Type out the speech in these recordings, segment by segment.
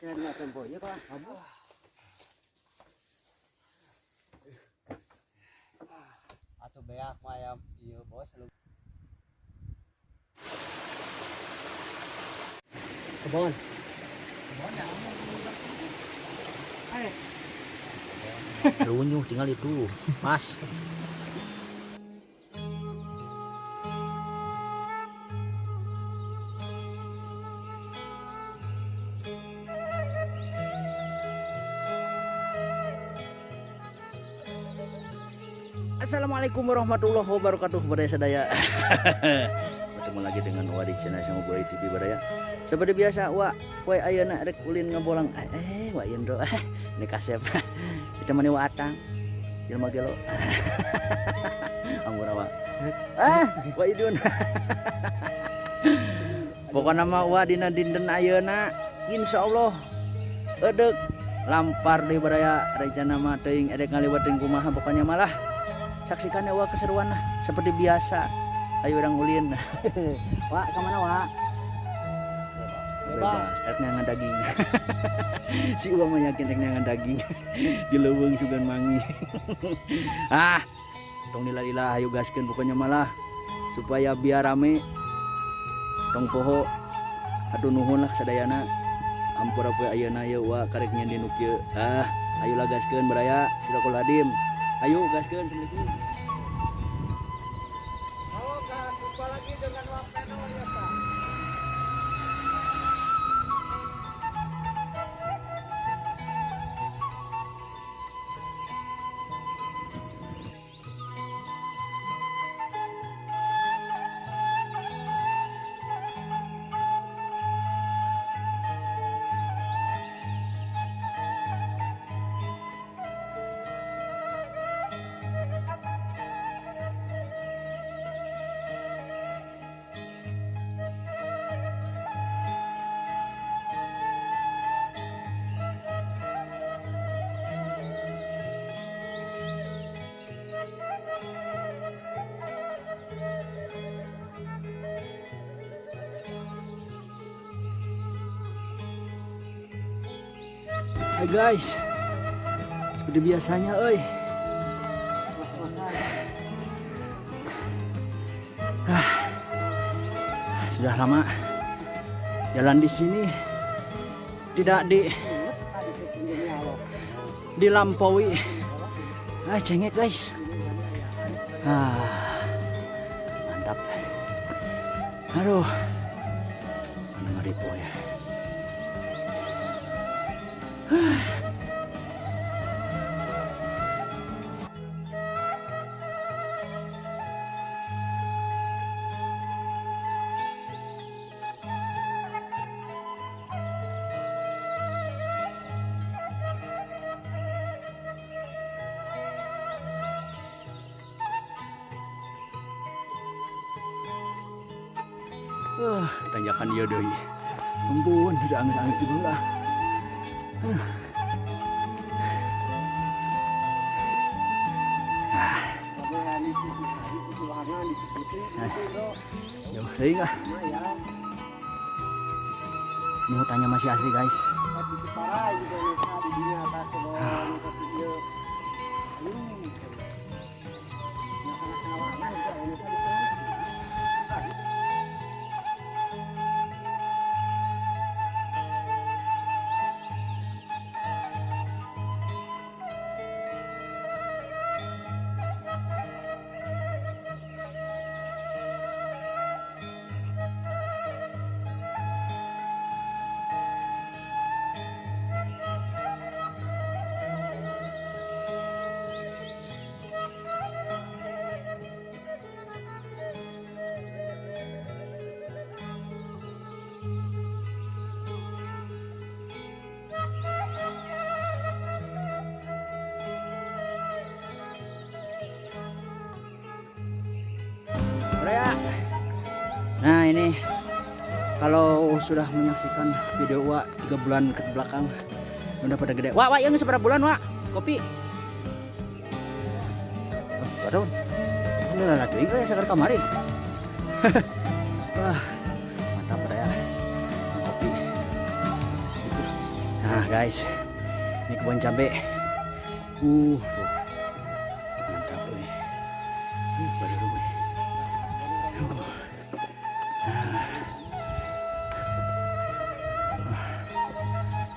Kena tempo ya Pak. Kamu. Atau beak mayam iya bos lu. Kebon. Kebon ya. Runyuh tinggal itu, Mas. Assalamualaikum warahmatullahi wabarakatuh, baraya sadaya. Bertemu lagi dengan Wa di channel sama Boy TV, baraya. Seperti biasa, Wa, poe ayeuna rek ulin ngabolang. Wa Indro, ini kasep. Ditemani Wa Atang. Jelema gelo. Ampura, Wa. Ah, Wa Idun. Pokokna mah Wa dina dinten ayeuna insyaallah edek lampar deui, baraya. Rencana mah teuing edek ngaliwat teuing kumaha, pokoknya malah saksikan ya, Wa, keseruan lah seperti biasa. Ayo urang ulin. Wa, kemana, Wa? Bebas, rek neangan daging. Si Uwa mah yakin rek neangan daging di leuweung sugan mangi. Ah, tong lila-lila, ayo gaskeun. Pokoknya malah supaya biar rame, tong poho aduh nuhun lah sadayana. Ampura poe ayeuna ye Wa karek nyieun nu kieu. Ah, ayolah gaskeun, baraya. Sirakul hadim, ayo gaskeun. Assalamualaikum. Halo Kak, jumpa lagi dengan Wapeno ya Pak. Hai guys, seperti biasanya, oi. Ah, sudah lama jalan di sini tidak dilampaui. Ah, cengek, guys. Ah, mantap. Aduh, mana ngeripo ya. Tanjakan ieu deui. Ampun, udah angis-angis di lah. Ah, jauh deui ah. Ini hutannya masih asli, guys. Baraya. Nah, ini kalau sudah menyaksikan video Wa 3 bulan ke belakang udah pada gede. Wah, wah, yang seberapa bulan, Wak? Kopi. Oh, baru. Ini lah lagi ya sekarang kamari. Wah, mantap ya. Kopi. Itu. Nah guys, ini kebun cabe. Tuh. Mantap euy. Baru euy.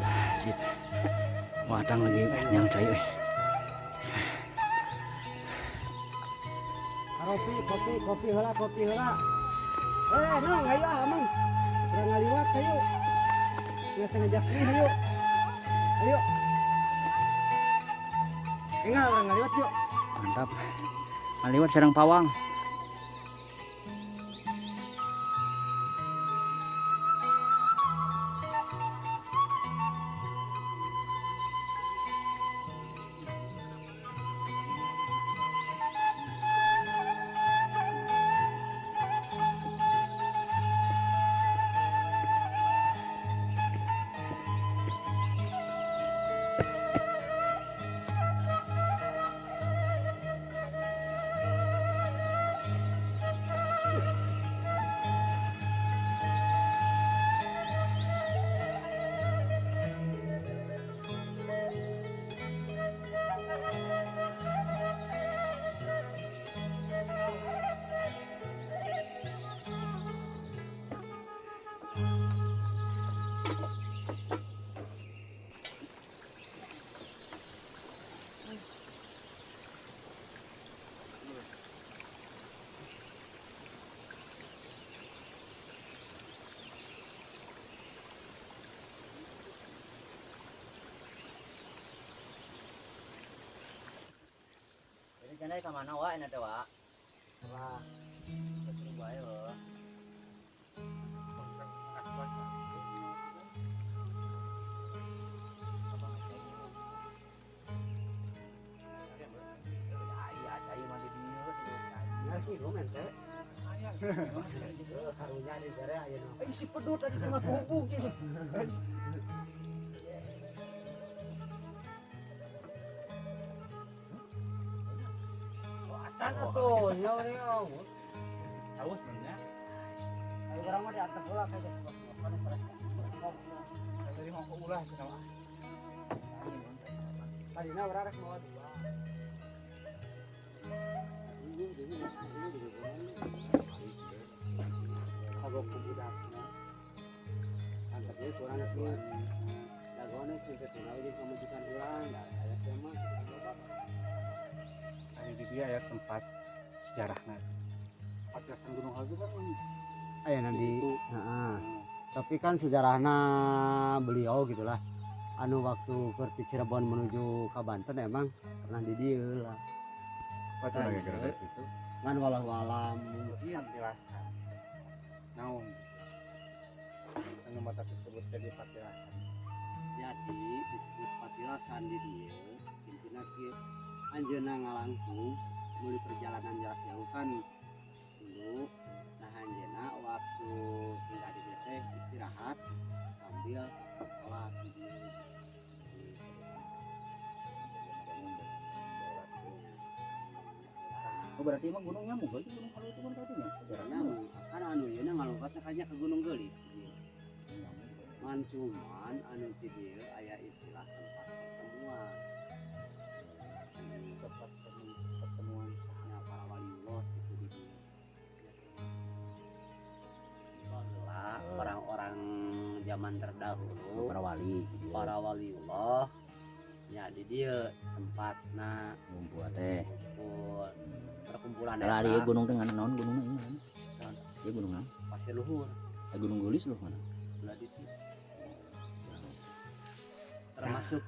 Nah. Sip. Watang lagi yang cai euy. Kopi, kopi, kopi heula, kopi heula. Eh, nong, ayo ah, amang. Urang ngaliwat ayo. Nggak ngajak nih, ayo. Ayo. Enggak, urang ngaliwat yuk. Mantap. Ngaliwat sareng pawang. Rencana ka mana wa enak teh wa? Wah. Betul bae wa. Aya cai mah di dieu sih cai. Ngerti lu ente. Karunya di bere aya nu. Eh si pedut tadi cuma hubung sih. Acan atuh, nyawa nyawa. Tahu sebenarnya. Ayo urang mah diantep heula ka geus kan salah. Tadi mau ke ulah cenah mah. Tadina urang rek mawa dua. Kagok ku budakna. Antep ieu kurang kieu. Dagone cinta tuna jeung pamajikan urang, da aya sia mah loba. Ari di dieu aya tempat sejarahna. Patilasan Gunung Halu kan Aya di itu. Heeh. Tapi kan sejarahna beliau gitulah. Anu waktu keur ti Cirebon menuju ke Banten emang pernah di dieu lah. Apa gara-gara itu? Ngan walau alam mungkin Patilasan. Naon? Anu mata tersebut jadi patilasan. Jadi disebut patilasan di dieu intina kieu anjeunna ngalangkung meuli perjalanan jarak jauh kan dulu. Nah anjeunna waktu singgah di dieu teh istirahat sambil sholat di dieu. Oh berarti emang gunung nyamuk, berarti Gunung Halu itu kan tadinya. Nyamuk, kan anu ieu na ngalungkatna kanya ke Gunung Geulis di dieu. Ngan cuman anu di dieu aya istilah tempat pertemuan. Tempat pertemuan ya para waliullah gitu di dieu. Baheula orang-orang zaman terdahulu Para wali di dieu. Para waliullah nya di dieu tempatna Ngumpul teh. Ngumpul perkumpulan Lah eta. ieu gunung teh ngan naon gunungna ieu ngaranna? Ieu gunung naon? Pasir Luhur. Gunung Geulis loh mana? Belah ditu. Termasuk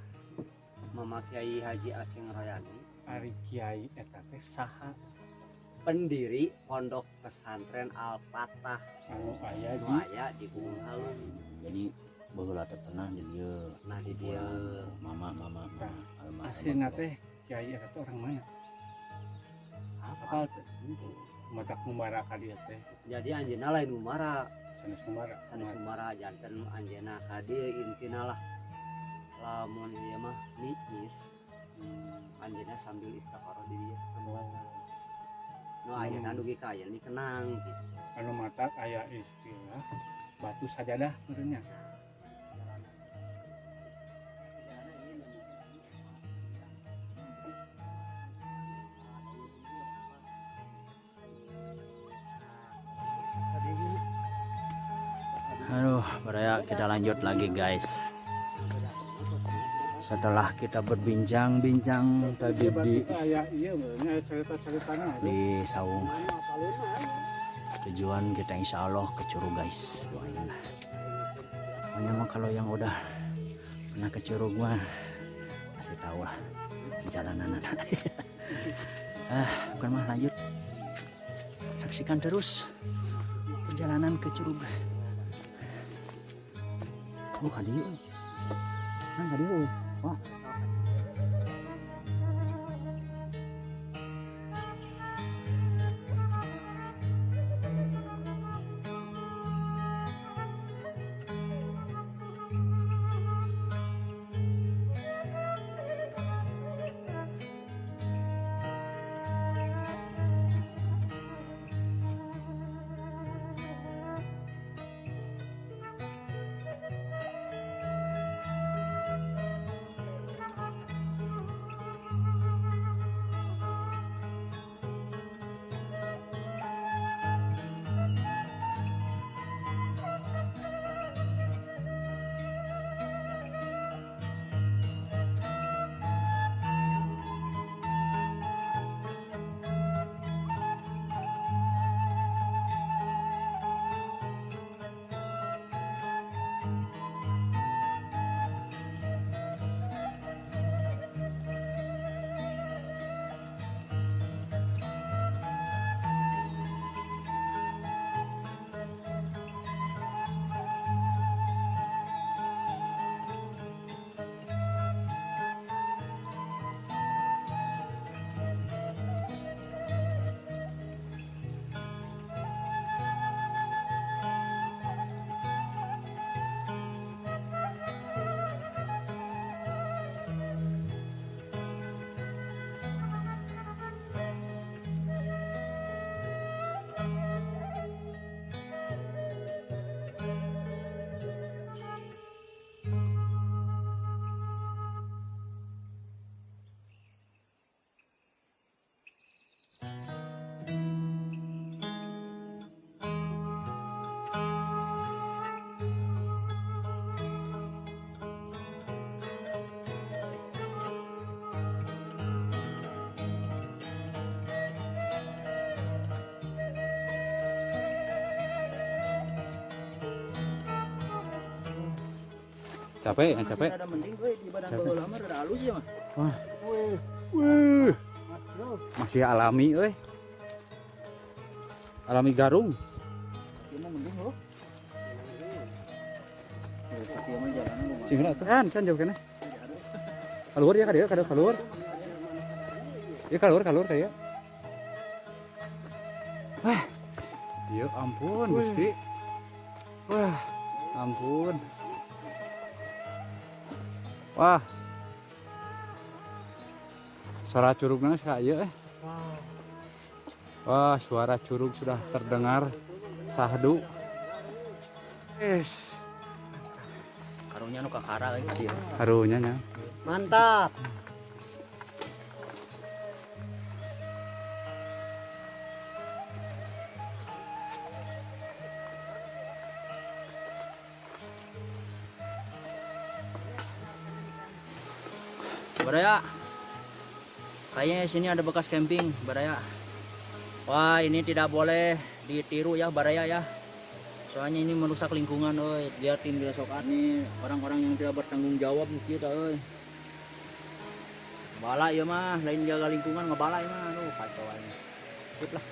Mama Kiai Haji Aceng Royani. Ari Kiai eta teh saha? Pendiri Pondok Pesantren Al Fatah anu aya anu di aya di Gunung Halu. Jadi baheula teh pernah di dieu. Pernah di dieu. Mama mama mama. Alma. Aslina teh Kiai eta teh orang mana? Apa? Apal teh? Matak ngumbara ka dieu teh. Jadi anjeunna lain ngumbara, Sanes ngumbara. Sanes ngumbara janten anjeunna ka dieu intina lah. Lamun ieu mah niis. Anjeunna sambil istikharah di dieu. Nu ayeuna dugi ka ayeuna dikenang gitu. Anu matak aya istilah batu sajadah meureun nya. Kita lanjut lagi, guys. Setelah kita berbincang-bincang tadi di Aya iya nya cerita-ceritanya. di saung. Tujuan kita insya Allah ke Curug, guys. Doain lah. Pokoknya mah kalau yang udah pernah ke Curug mah pasti tahu lah perjalanan. Ah, bukan mah lanjut. Saksikan terus perjalanan ke Curug. Oh, ka dieu. Nah, ka dieu. Wah. Capek, yang capek. Ada mending euy di badan baheula mah rada halus ya mah. Wah. Wih. Masih alami euy. Alami Garung. Ieu mah mending loh. Sakieu mah jalanan lumayan. Cing atuh. Kan, can jauh keneh. Keluar ya ka dieu, ka keluar. Ya keluar, keluar ka dieu. Wah. Ya ampun, Gusti. Wah, ampun. Wah. Suara curugna geus ka ieu eh. Wah, suara curug sudah terdengar sahdu. Es. Karunya nu kakara euy tadi. Karunya nya. Mantap. Baraya. Kayaknya sini ada bekas camping, Baraya. Wah, ini tidak boleh ditiru ya, Baraya ya. Soalnya ini merusak lingkungan, oi. Lihatin besokan nih orang-orang yang tidak bertanggung jawab kita, oi. Bala ya mah, lain jaga lingkungan ngebala ya mah. Aduh, kacau aja. Sip lah.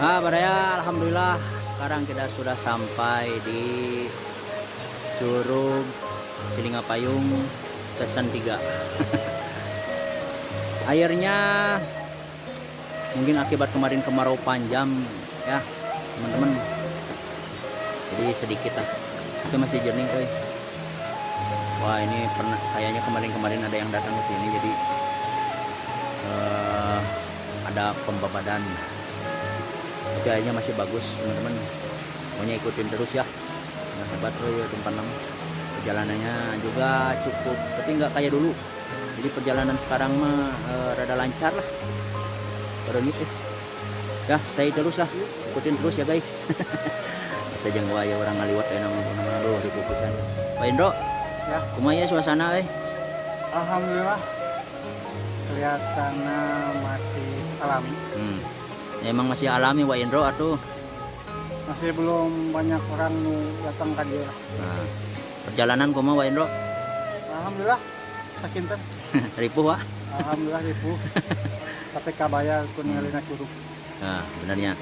Nah, Baraya, alhamdulillah sekarang kita sudah sampai di Curug Cilingapayung Season 3. Airnya mungkin akibat kemarin kemarau panjang ya, teman-teman. Jadi sedikit lah. Itu masih jernih, euy. Wah, ini pernah kayaknya kemarin-kemarin ada yang datang ke sini, jadi Ada pembabadan. Tapi airnya masih bagus teman-teman. Pokoknya ikutin terus ya. Nah, hebat loh ya tempat nama. Perjalanannya juga cukup, tapi nggak kayak dulu. Jadi perjalanan sekarang mah rada lancar lah. Reungit eh. Ya, stay terus lah. Ikutin terus ya guys. Bisa jangan wae orang ngaliwat ya nama aduh ribu pisan. Pak Indro. Ya. Kumaha suasana eh? Alhamdulillah kelihatannya masih alami. Ya, emang masih alami Pak Indro atuh. Masih belum banyak orang nu datang ke dia. Nah, perjalanan kumaha Pak Indro? Alhamdulillah sakinten. Ripuh Wak. Alhamdulillah ripuh. Tapi kabayar ku ningalina curug. Nah, benernya.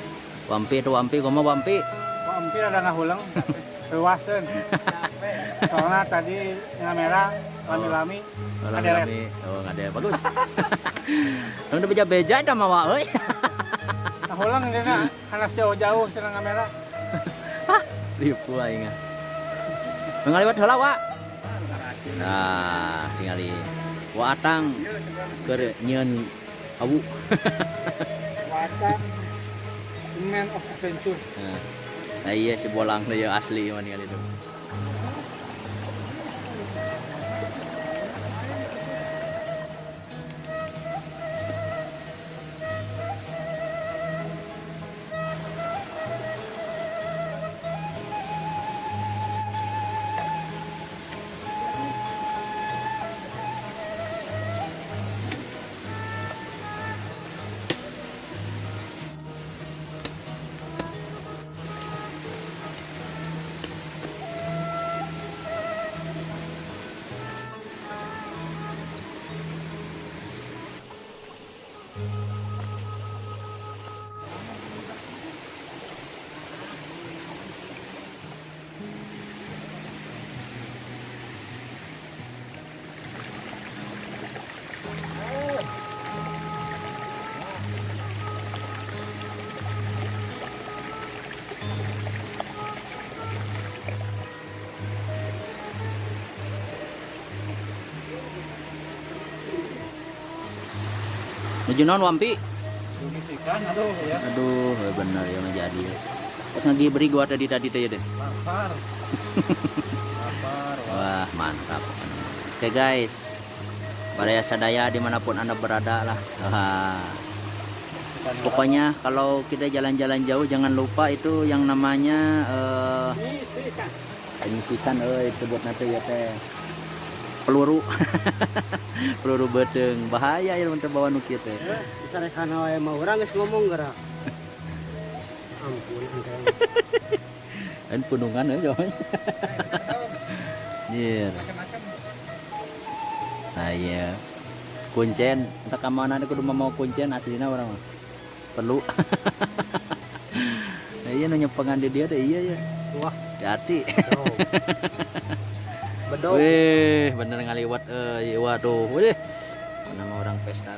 Wampi tuh Wampi kumaha Wampi? Wampi ada ngahulang. Luasen. Soalnya tadi ngamera lami-lami. Oh, lami-lami. Oh, nggak ada. Bagus. Nang udah beja-beja dah mawa euy. Ngahulang dina hanas jauh-jauh cenah ngamera. Ripuh aing ah. Ngaliwat heula, Wak. Nah, tingali. Wa Atang keur nyieun awu. Watang Man of Adventure. Nah, iya si bolang teh ya asli mah ningali tuh. Nuju naon Wampi? Ikan, aduh ya. Aduh, bener ya nggak jadi. Terus lagi beri gua tadi tadi teh deh. Lapar. Lapar. Wah, mantap. Oke guys, baraya sadaya dimanapun anda berada lah. Wah. Pokoknya kalau kita jalan-jalan jauh jangan lupa itu yang namanya penyisikan, disebut nanti ya teh peluru. Peluru beteng bahaya ya mun terbawa nu kieu teh. Dicarekan wae mah urang geus ngomong geura. Ampun engke. Lain punungan euy jawabannya. Nyir. Nah iya. Kuncen, entah ka mana kudu mau kuncen aslina urang mah. Perlu. Nah, iya nu nyepengan di dia teh iya ya. Wah, hati. Bedog. Wih, bener ngaliwat euy, waduh. Wih. Nama orang pesta.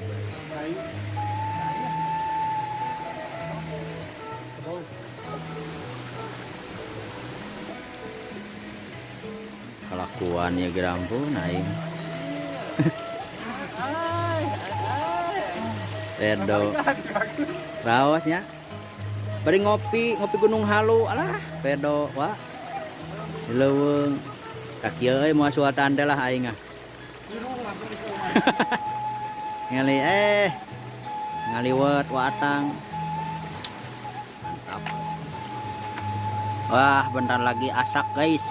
Kelakuan ya gerampun aing. Pedo. Raosnya. Bari ngopi, ngopi Gunung Halu, alah, pedo, wah. Di leuweung. Kaki euy moal suatan teh lah aing ah. Ngali ngaliwet wa Atang. Mantap. Wah, bentar lagi asak guys.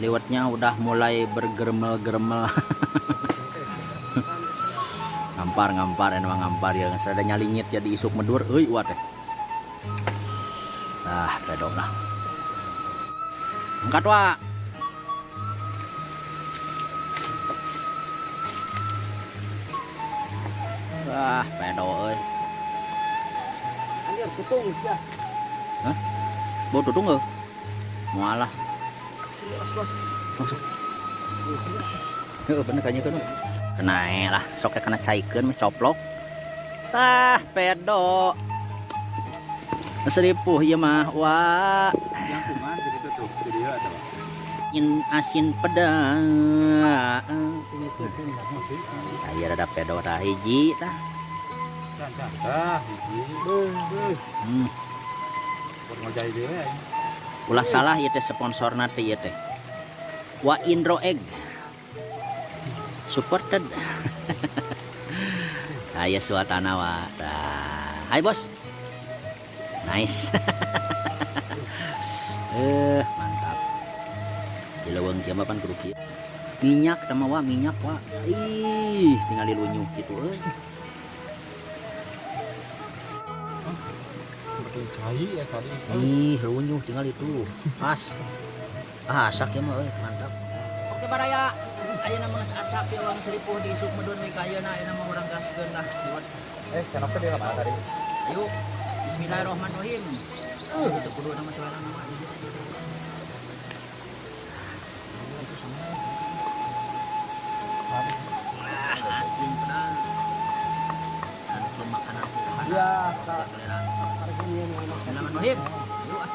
Liwetnya udah mulai bergeremel-geremel. Ngampar-ngampar, emang ngampar ya. Nggak ada nyalingit jadi isuk medur euy uat teh. Nah, redok lah. Angkat wa. Wah, pedo euy. Anjir tutung sia. Hah? Bau tutung euy. Mualah. Sini os-os. Masuk. Heeh, bener kayaknya kan. Kena lah, sok kena caikeun meh coplok. Tah, pedo. Seripuh ieu mah. Wah. Yang kumaha jadi tutup video atau? In asin pedang. Aya rada pedo tah hiji tah. Ah, hiji. Buat ngojai deui aing. Ulah salah ieu teh sponsorna teh ieu teh. Wa Indro Egg. Supported. Aya suatana wa. Tah. Hai bos. Nice. Mantap. Di leuweung kieu mah pan kudu kieu. Minyak tah mah wa, minyak wa. Ih, tinggal dilunyuh kitu euy. Seperti cai ya tadi. Ih, lunyuh tinggal itu. Pas. Ah, asak ya mah euy, mantap. Oke baraya, ayeuna mah geus asak ya urang seripuh di isuk medun we ka ayeuna, ayeuna mah urang gaskeun lah. Kenapa dia mana tadi? Ayo. Bismillahirrahmanirrahim. Teu kudu nama coeran nama. Itu sama. Ah, asin pedas. Kan makanan sederhana. Iya, Oke, toleran. Bismillahirrahmanirrahim. Ayo ah.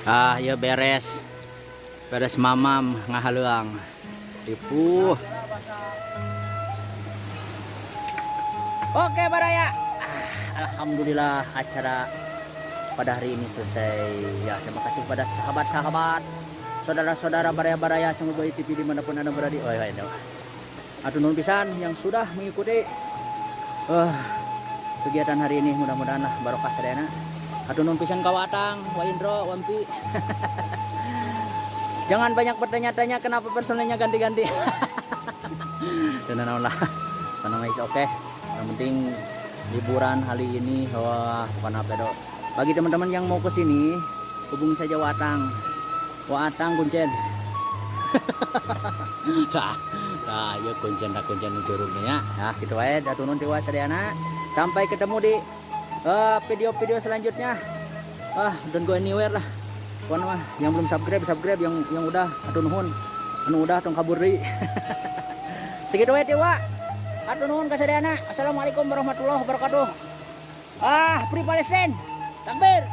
Ah, ya beres. Beres mamam ngahaleuang. Ripuh. Oke, baraya. Ah, alhamdulillah acara pada hari ini selesai. Ya, terima kasih kepada sahabat-sahabat, saudara-saudara baraya-baraya semoga TV dimanapun Anda berada. Oh, ya, ya. Atur nuhun pisan yang sudah mengikuti kegiatan hari ini, mudah-mudahan lah barokah sadayana. Atur nuhun pisan ka Watang, Wa Indro, Wampi. Jangan banyak bertanya-tanya kenapa personelnya ganti-ganti. Dan naon lah. Karena is oke. Yang penting liburan hari ini, wah, bukan apa dok. Bagi teman-teman yang mau ke sini, hubungi saja Watang. Watang kuncen. Tah, tah, ya kuncen dah kuncen curugnya ya. Nah, gitu wae, dah turun dewa sadayana. Sampai ketemu di video-video selanjutnya. Ah, don't go anywhere lah. Pokoknya mah yang belum subscribe, subscribe, yang udah hatur nuhun. Anu udah tong kabur deui. Segitu wae dewa. Hatur nuhun ka sadayana. Assalamualaikum warahmatullahi wabarakatuh. Ah, Free Palestine. Takbir.